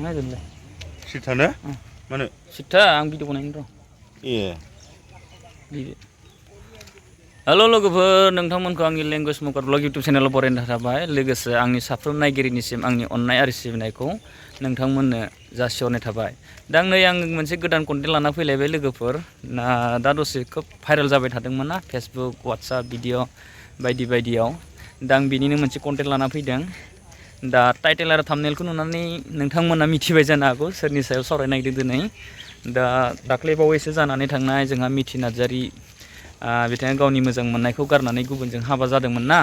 नागिरदोंलै सिथानो मानो सिथा आं भिडिअ बनायनो र' ए हेल' लोगोफोर नोंथांमोनखौ आंनि लेंगुवेज स्मकार ब्लग इउटुब चेनेलाव बरायनो थाबाय लोगोसे आंनि साफ्रोम नायगिरिनिसिम आंनि अननाय आरो सिबिनायखौ नोंथांमोननो जासिहरनाय थाबाय दा नै आं मोनसे गोदान कन्टेन्ट लाना फैलायबाय लोगोफोर दा दसे खोब भाइरेल जाबाय थादोंमोन ना फेसबुक वाट्सएप भिडिअ बायदि बायदियाव दा आं बिनिनो मोनसे कन्टेन्ट लाना फैदों दा टाइटेल आरो थाम्बनेलखौ नुनानै नोंथांमोना मिथिबाय जानो हागौ सोरनि सायाव सावरायनो नागिरदों दिनै दा दाख्लै बावैसो जानानै थांनाय जोंहा मिथि नार्जारि बिथाङा गावनि मोजां मोननायखौ गारनानै गुबुनजों हाबा जादोंमोन ना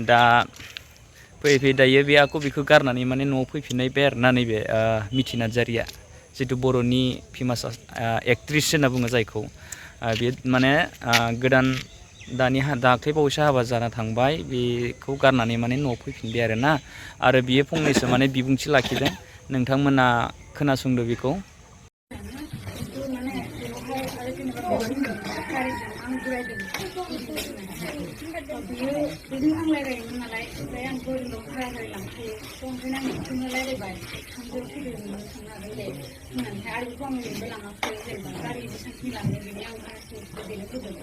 दा फैयै फैयै दायो बे आखौ बेखौ गारनानै माने न'आव फैफिननाय बे आरोना नैबे मिथि नार्जारिया जिथु बर'नि फेमास एक्ट्रिस होनना बुङो जायखौ बे माने गोदान दाख्लै बावैसो हाबा जाना थांबाय बेखौ गारनानै माने न'आव फैफिनबाय आरोना आरो बियो फंनैसो माने बिबुंथि लाखिदों नोंथांमोना खोनासंदो बेखौ बिदिनो आं रायलायोमोन नालाय ओमफ्राय आं बोरियाव रायलाय लांखायो ओंखायनो आं बिखौनो रायलायबाय थांदो फैदो नोङो थांनो हागोन दे होननानैहाय आरो बेखौ आं लिंबो लाङाखै जेनेबा गारि बेसेबांखिनि लांदों बेनि आं भाराखौ बेनो होदों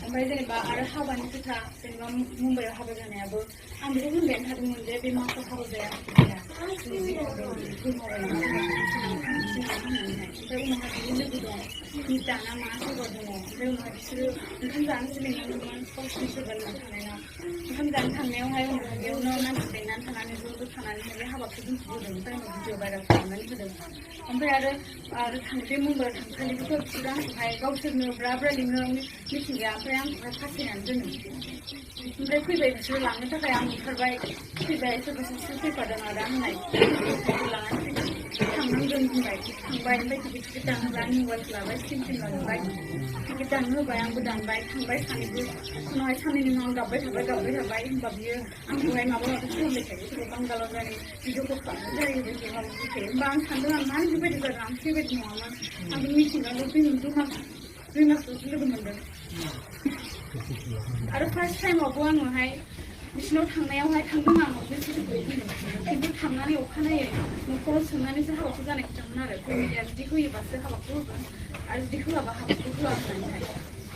ओमफ्राय जेनेबा आरो हाबानि खोथा जेनेबा मुम्बाइआव हाबा जानायाबो आं बेखौ होनबायानो थादोंमोन जे बे माखौ हाबा जाया ओमफ्राय उनावहाय बिनि लोगो दं दाना मा खबर दङ ओमफ्राय उनावहाय बिसोरो ओंखाम जानो लिंलांदोंमोन गावसिनि सोरबा थानायाव ओंखाम जानो थांनायावहाय उनावहाय बेयावनो मानसि लिंनानै थानानै ज' ज' थानानैहाय बे हाबाखौ दोनथ'बोदों ओमफ्राय उनाव भिडिअ भाइरेल खालामनानै होदों ओमफ्राय आरो बे मुम्बाइआव थांखालिबोथ' बिसोरो आंखौहाय गावसोरनो ब्रा ब्रा लिङो मिथिंगाया ओमफ्राय आंखौहाय फासायनानै दोनो ओमफ्राय फैबाय बिसोरो लांनो थाखाय आं ओंखारबाय फैबाय सोरबा सासे फैफादों आदा होननाय लानानै थांनांगोन होनबाय थांबाय ओमफ्राय टिकेट दानोब्ला आंनि मबाइलखौ लाबाय स्क्रिन लांबाय टिकेट दाननो होबाय आंबो दानबाय थांबाय सानैबो उनावहाय साननैनि उनाव आं गाबबाय थाबाय होनबा बियो आंखौहाय माबा माबि खालामबाय थायो सोरबा बांगालाव जायो भिडिअखौ खालामनाय जायो बेबायदि माबा थायो होमबा आं सानदों आं मानो बेबायदि जादों आं बेबायदि नङामोन आंबो मिथिनानै दुइ मासल'सो लोगो मोनदों आरो फार्स्ट टाइमावबो आङोहाय बिसिनाव थांनायावहाय थांदों आं खिन्थु थांनानै अखानायै न'खराव सोंनानैसो हाबाखौ जानाय खोथामोन आरो फेमिलिया जुदि होयोबासो हाबाखौ होगोन आरो जुदि होआबा हाबाखौ होआ होननानैहाय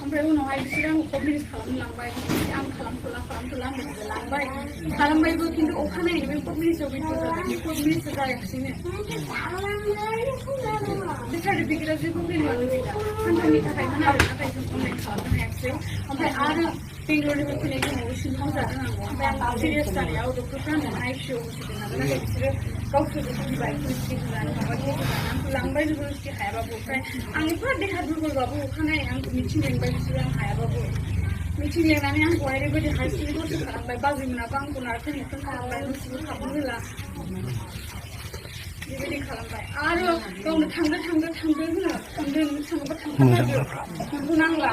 ओमफ्राय उनावहाय बिसोरो आंखौ कनभिन्स खालामनो लांबाय आं खालामथ'ला होननानै लांबाय खालामबायबो खिन्थु अखानायै बे कनभिन्सआव भिडिअ जादों बे कनभिन्सआ जायाखिसैनो बे सार्टिफिकेटआ जेबो भेलुआनो गैला सानथामनि थाखायमोन आरो नाथाय जों अनलाइन खालामनो हायाखिसै ओमफ्राय आरो बेंगलरनिफ्राय फैनाय समाव सिङाव जादों आंबो ओमफ्राय आं सिरियास जानायाव डक्टरफ्रा आंनो आइसिइउआव होसिगोन नालाय नाथाय बिसोरो गावसोरबो फैबाय पुलिसटि होनानै माबा आंखौ लांबाय जबरदस्ति हायाबाबो ओमफ्राय आं एफा देहा दुरबलबाबो अखानायै आंखौ मिथिं लेंबाय बिसोरो आं हायाबाबो मिथिं लेंनानै आंखौहाय ओरैबायदि हारसिङै दसे खालामबाय बाजैमोनाबो आंखौ नारखो नेरखो खालामबाय दसेबो थाबनो होला बेबायदि खालामबाय आरो गावनो थांदो होनो थांदो नों थाङोबा थांथारदो नोंखौ नांला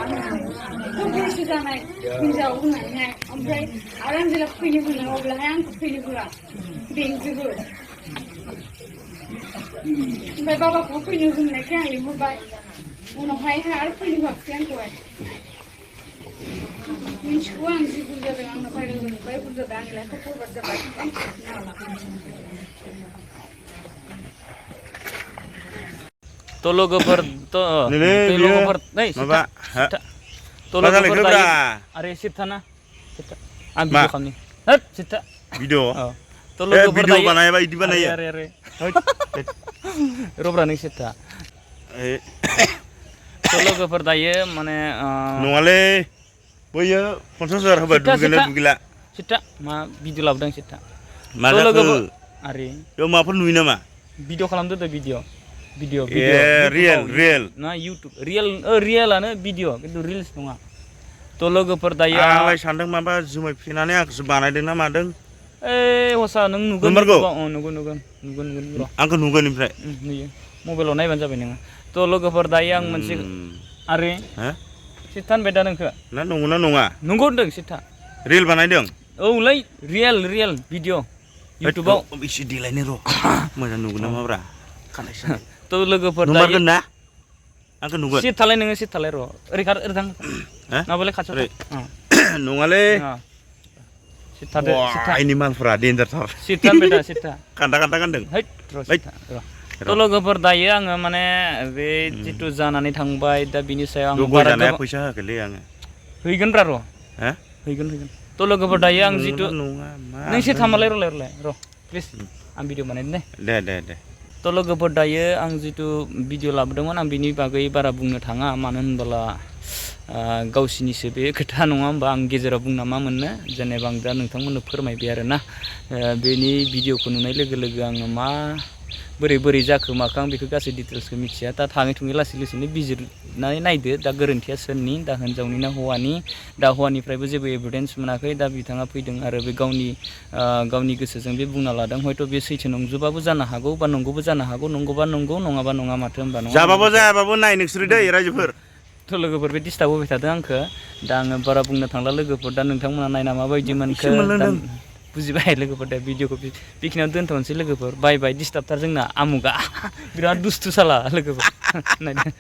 खम बैसो जानाय हिनजाव होननानैहाय ओमफ्राय आरो आं जेब्ला फैनो होनो अब्लाहाय आंखौ फैनो होआ बेंजोबो ओमफ्राय बाबाखौ फैनो होननायखाय आं लिंहरबाय उनावहाय आरो फैनो होआखै आंखौहाय मिथिगौ आं जि बुरजा जादों आंनो भाइरेल जाबाय बुरजा जादों आंनि लाइफआव फरवार्ड जाबाय तो लोगोफोर अरे सिथाना आं भिडिअ खालामनि सिथा भिडिअ तो लोगोफोर भिडिअ बानायबा इदि बानायो अरे रब्रा नों सिथा तो लोगोफोर दायो माने नङालै बैयो 50,000 होबाय दुगैला सिथा मा भिडिअ लाबोदों सिथा मा जाखो अरे बेयाव माबाफोर नुयो नामा भिडिअ खालामदो दे भिडिअ रियेल ना इउटुब रियेलानो भिडिअ खिन्थु रिल्स नङा तो लोगोफोर दायो आंलाय सानदों माबा जुमाय फेनानै आंखौसो बानायदों ना मादों हसा नों नुगोन नुगोन आंखौ नुगोन ओमफ्राय नुयो मबाइलाव नायबानो जाबाय नोङो तो लोगोफोर दायो आं मोनसे आरे सिथा होनबाय दा नोंखो ना नंगौना नङा नंगौ होनदों सिथा रियेल बानायदों औलै रियेल भिडिअ इउटुबाव एसे देलायनो र' मोजां नुगोन नामाब्रा तो लोगोफोर दायो ना आंखौ नुगोन सिट थालाय नोङो सिट थालाय र' ओरै थां माबालाय खाथियाव नङालै सिथादो सिथा आइनि मालफोरा डेन्जारथार सिथा बेटा सिथा खान्दा गानदों हैद र' सिथा र' लोगोफोर दायो आङो माने बे जिथु जानानै थांबाय दा बिनि सायाव आं गय जानाया फैसा होआखैलै आङो हैगोन र' हो हैगोन थ' लोगोफोर दायो आं जिथु नङा मा नों एसे थामालाय र' प्लिज आं भिडिअ बानायदों दे थ' लोगोफोर दायो आं जिथु भिडिअ लाबोदोंमोन आं बिनि बागै बारा बुंनो थाङा मानो होनबोला गावसिनिसो बे खोथा नङा होमबा आं गेजेराव बुंना मा मोननो जेनेबा आं दा नोंथांमोननो फोरमायबाय आरोना बेनि भिडिअखौ नुनाय लोगो लोगो आङो मा बोरै जाखो माखो आं बेखौ गासै डिटेल्सखौ मिथिया दा थाङै थुङै लासैनो बिजिरनानै नायदो दा गोरोन्थिया सोरनि दा हिनजावनि ना हौवानि दा हौवानिफ्रायबो जेबो एभिडेन्स मोनाखै दा बिथाङा फैदों आरो बे गावनि गोसोजों बे बुंना लादों हयथ' बे सैथो नंजोबाबो जानो हागौ बा नंगौबो जानो हागौ नंगौबा नंगौ नङाबा नङा माथो होनबा नङा जाबाबो जायाबाबो नाय नोंसोरो दै रायजोफोर थ' लोगोफोर बे डिस्टार्ब होबाय थादों आंखो दा आङो बारा बुंनो थांला लोगोफोर दा नोंथांमोना नायना माबायदि मोनखो बुजिबाय लोगोफोर दा भिडिअखौ बेखिनियाव दोनथ'नोसै लोगोफोर बाय डिस्टार्बथार जोंना आमुगा बिराद दुस्थु साला लोगोफोर नायदो